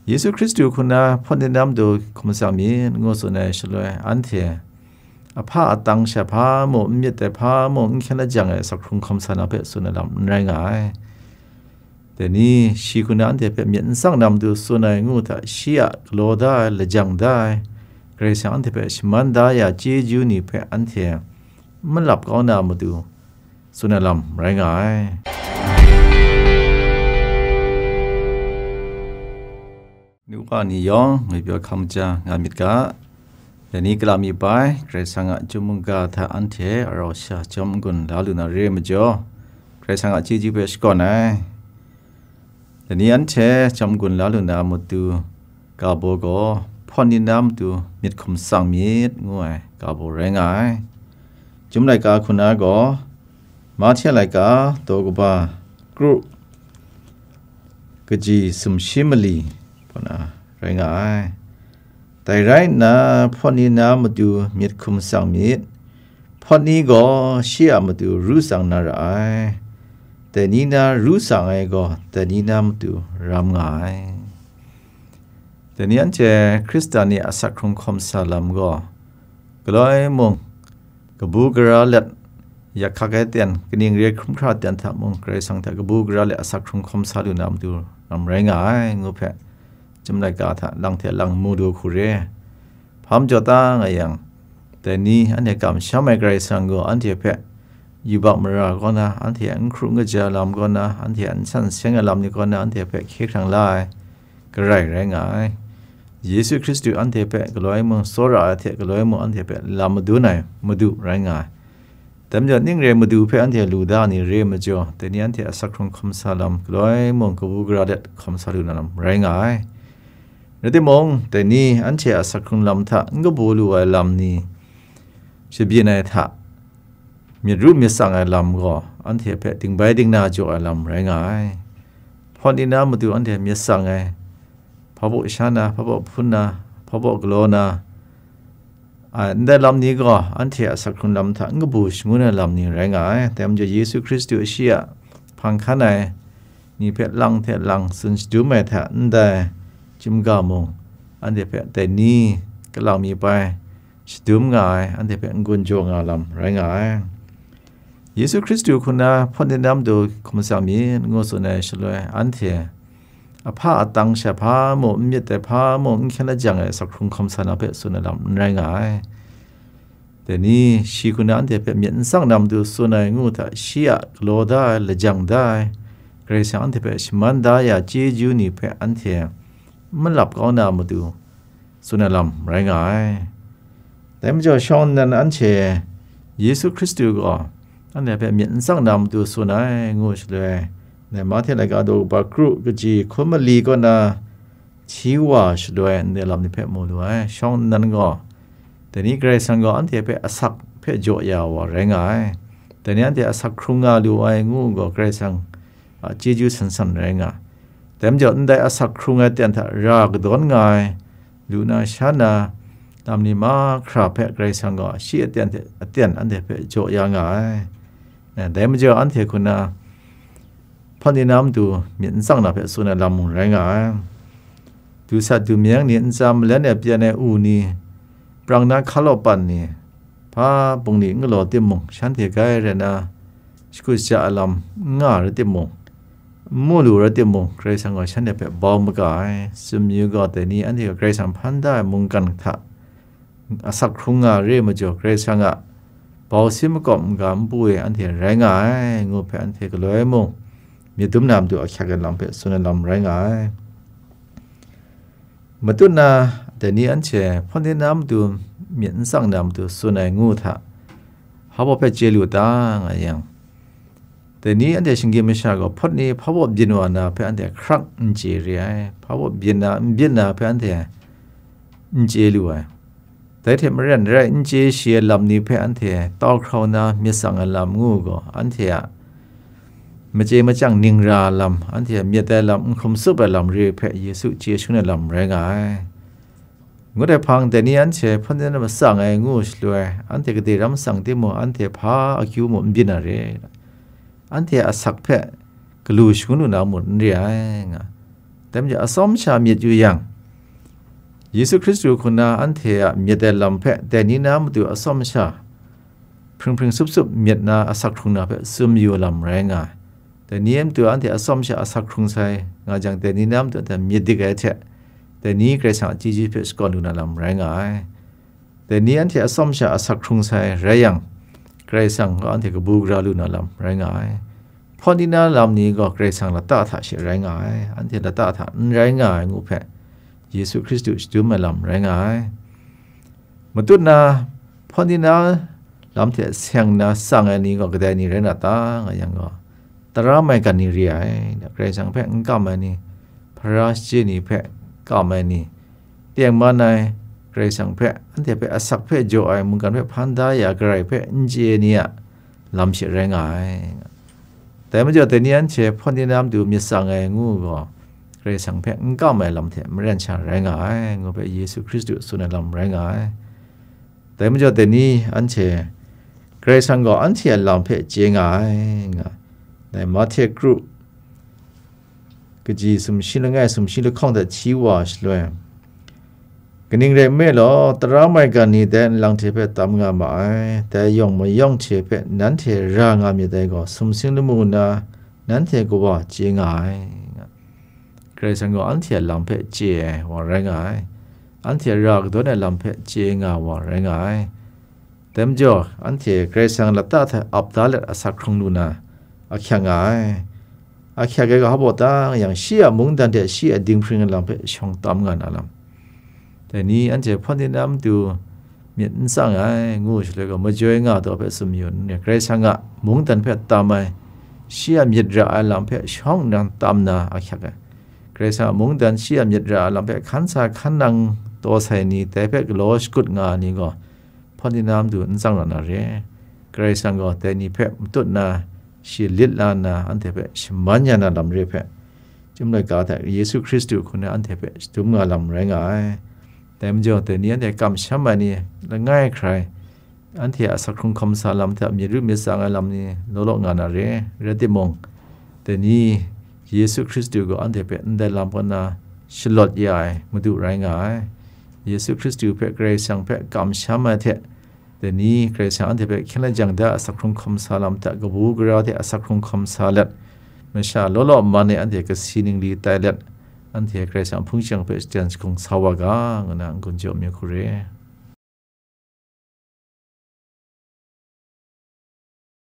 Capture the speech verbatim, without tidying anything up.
Yesu Hkristu hku na hpawt nit na matu hkum tsang myit, ngu tsun ai shaloi, anhte ahpa atang sha hpa mung n myit ai, hpa mung n hkyen ajang ai asak hkrung hkawm sa na hpe tsun ai lam n rai nga ai. Dai ni, shi hku na anhte hpe myit n tsang na matu tsun ai ngu hta, shi a galaw da ai, lajang da ai, Karai Kasang anhte hpe shaman da ya chyeju ni hpe anhte n malap kau na matu tsun ai lam rai nga ai. Nuwa ni yawng ngwipyaw hkam ja nga myit ga, dai ni kala mi bai, Karai Kasang a chyum mungga hta anhte a rau sha chyawm n-gun la lu na re ai majaw, Karai Kasang a chyeju hpe shakawn ai. Dai ni anhte chyawm n-gun la lu na matu ga baw gaw, hpawt nit na matu myit hkum tsang myit, ngu ai ga baw rai nga ai. Chyum laika hku na gaw, Mahte laika daw kaba kru kaji sumshi mali hpawt na rai nga ai. Dai rai nna, hpawt ni na matu myit hkum tsang myit. Hpawt ni gaw shi a matu ru tsang na ra ai. Dai ni na ru tsang ai gaw, dai ni na matu ram nga ai. Dai ni anhte Hkristan ni asak hkrung hkawm sa lam gaw, galoi mung, kabu gara let, yak hkak ai ten, kaning re hkrum hkra ten hta mung, Karai Kasang hta kabu gara let asak hkrung hkawm sa lu na matu lam rai nga ai, ngu hpe, chyum laika hta lang hte lang mu lu hku re. Hpa majaw ta nga yang, dai ni anhte kamsham ai Karai Kasang gaw anhte hpe yubak mara kaw na, anhte a n hkru n kaja lam kaw na, anhte a n san seng ai lam ni kaw na, anhte hpe hkye hkrang la ai, Karai rai nga ai. Yesu Hkristu anhte hpe galoi mung tsawra ai hte galoi mung anhte hpe lam madun ai Madu rai nga ai. Dai majaw ning re Madu hpe anhte lu da ni re ai majaw, dai ni anhte asak hkrung hkawm sa lam galoi mung kabu gara let hkawm sa lu na lam rai nga ai. Rai timung, dai ni anhte asak hkrung lam hta n kabu lu ai lam ni shabyin ai hta, myit ru myit tsang ai lam gaw anhte hpe dingbai dingna jaw ai lam rai nga ai. Hpawt ni na matu anhte myit tsang ai, hpa baw sha na, hpa baw hpun na, hpa baw galaw na, a, ndai lam ni gaw anhte a asak hkrung lam hta n kabu shangun ai lam ni rai nga ai. Dai majaw Yesu Hkristu a shi a hpang hkan ai ni hpe lang hte lang tsun shadum ai hta ndai chyum ga mung, anhte hpe dai ni kalang mi bai shadum nga ai, anhte hpe n-gun jaw nga lam rai nga ai. Yesu Hkristu hku na hpawt nit na matu hkum tsang myit, ngu tsun ai shaloi, anhte ahpa atang sha hpa mung n myit ai, hpa mung n hkyen ajang ai asak hkrung hkawm sa na hpe tsun ai lam n rai nga ai. Dai ni, shi hku na anhte hpe myit n tsang na matu tsun ai ngu hta, shi a galaw da ai, lajang da ai, Karai Kasang anhte hpe shaman da ya chyeju ni hpe anhte n malap kau na matu tsun ai lam rai nga ai. Dai majaw shawng nnan anhte Yesu Hkristu gaw anhte hpe myit n tsang na matu tsun ai, ngu shaloi, dai Mahte laika daw kaba kru kaji hkun mali kaw na hti wa shaloi ndai lam ni hpe mu lu ai. Shawng nnan gaw, dai ni Karai Kasang gaw anhte hpe asak hpe jaw ya wa rai nga ai. Dai ni anhte asak hkrung nga lu ai ngu gaw Karai Kasang a chyeju san san rai nga. Dai majaw ndai asak hkrung ai ten hta ra kadawn nga ai, lu na sha na, lam ni mahkra hpe Karai Kasang gaw shi aten hte aten anhte hpe jaw ya nga ai. Eh, dai majaw anhte hku na hpawt ni na matu myit n tsang na hpe tsun ai lam mung rai nga ai. Du sat du meng ni, ntsa malen e pyan ai u ni, prang na hkalawpan ni, hpa bungli n galaw timung, shanhte grai rai na, shakut shaja ai lam n nga rai timung, n mu lu rai timung, Karai Kasang gaw shanhte hpe bau maga ai. Tsun mayu gaw, dai ni anhte gaw Karai Kasang hpan da ai mungkan hta asak hkrung nga re ai majaw, Karai Kasang a bau si makawp n-ga npu e anhte rai nga ai, ngu hpe anhte galoi mung myit dum na matu ahkyak ai lam hpe tsun ai lam rai nga ai. Matut na, dai ni anhte hpawt nit na matu myit n tsang na matu tsun ai ngu hta, hpa baw hpe chye lu ta nga yang, dai ni anhte shinggyim masha gaw hpawt ni hpa baw byin wa na hpe anhte hkrak n chye re ai, hpa baw byin na, n byin na hpe anhte n chye lu ai. Dai hte maren, rai n chye shi ai lam ni hpe anhte tau hkrau na myit tsang ai lam ngu gaw, anhte a machye machyang ning ra ai lam, anhte a myit ai lam, n hkum tsup ai lam re hpe Yesu chye shangun ai lam rai nga ai. Ngut ai hpang, dai ni anhte hpawt nit na matsang ai ngu shaloi, anhte gade ram matsang timung, anhte hpa akyu mung n byin na re. Anhte a asak hpe galu shangun lu na mung n re ai nga. Dai majaw atsawm sha myit yu yang, Yesu Hkristu hku na anhte a myit ai lam hpe dai ni na matu atsawm sha hpring hpring sup sup myit na asak hkrung na hpe tsun yu lam rai nga ai. Dai ni a matu anhte atsawm sha asak hkrung sai nga jang, dai ni na matu anhte myit dik ai hte, dai ni Karai Kasang a chyeju hpe shakawn lu na lam rai nga ai. Dai ni anhte atsawm sha asak hkrung sai rai yang, Karai Kasang gaw anhte kabu gara lu na lam rai nga ai. Hpawt ni na lam ni gaw Karai Kasang lata hta she rai nga ai, anhte lata hta n rai nga ai ngu hpe, Yesu Hkristu shadum ai lam rai nga ai. Matut na, hpawt ni na lam hte seng na tsang ai ni gaw kadai ni rai na ta, nga yang gaw, tara maigan ni re ai, Karai Kasang hpe n kam ai ni, hpara shachye ni hpe kam ai ni, tengman ai, Karai Kasang hpe, anhte hpe asak hpe jaw ai, mungkan hpe hpan da ya, Karai hpe n chye ni a lam she rai nga ai. Dai majaw, dai ni anhte hpawt ni na matu myit tsang ai ngu gaw, Karai Kasang hpe n kam ai lam hte maren sha rai nga ai, ngu hpe Yesu Hkristu tsun ai lam rai nga ai. Dai majaw, dai ni anhte Karai Kasang gaw anhte a lam hpe chye nga ai, nga. Dai Mahte kru kaji sumshi langai sumshi lahkawng hta hti wa shaloi, kaning rai nme law, tara maigan ni dai nlang hte hpe tam nga ma ai, dai yawng mayawng hte hpe nanhte ra nga myit dai gaw, sumsing lamu na nanhte kawa chye nga ai, nga. Karai Kasang gaw anhte a lam hpe chye ai wa rai nga ai, anhte a ra kadawn ai lam hpe chye nga wa rai nga ai. Dai majaw, anhte Karai Kasang lata hta ap da let asak hkrung lu na, ahkyak nga ai. Ahkyak ai ga hpa baw ta yang, shi a mungdan hte shi a dinghpring ai lam hpe shawng tam nga na lam. Dai ni anhte hpawt ni na matu myit n tsang ai, ngu shaloi gaw, majoi nga taw hpe tsun yu n re, Karai Kasang a mungdan hpe tam ai, shi a myit ra ai lam hpe shawng nnan tam na ahkyak ai. Karai Kasang a mungdan shi a myit ra ai lam hpe hkan sa hkan nang taw sai ni, dai hpe galaw shakut nga ai ni gaw, hpawt ni na matu n tsang na na re. Karai Kasang gaw dai ni hpe matut na, shi lit la nna, anhte hpe shaman ya na lam re hpe, chyum laika hta Yesu Hkristu hku na anhte hpe shadum nga lam rai nga ai. Dai majaw, dai ni anhte kamsham ai ni langai hkrai, anhte a asak hkrung hkawm sa lam hta myit ru myit tsang ai lam ni law law nga na re. Rai timung, dai ni Yesu Hkristu gaw anhte hpe ndai lam kaw na shalawt ya ai Madu rai nga ai. Yesu Hkristu hpe, Karai Kasang hpe kamsham ai hte, dai ni Karai Kasang anhte hpe hkyen lai jang da asak hkrung hkawm sa lam hta kabu gara hte asak hkrung hkawm sa let, masha law law man e anhte kasi ningli tai let, anhte Karai Kasang a hpung shingkang hpe shaden shagun sa wa ga, ngu na n-gun jaw mi hku re.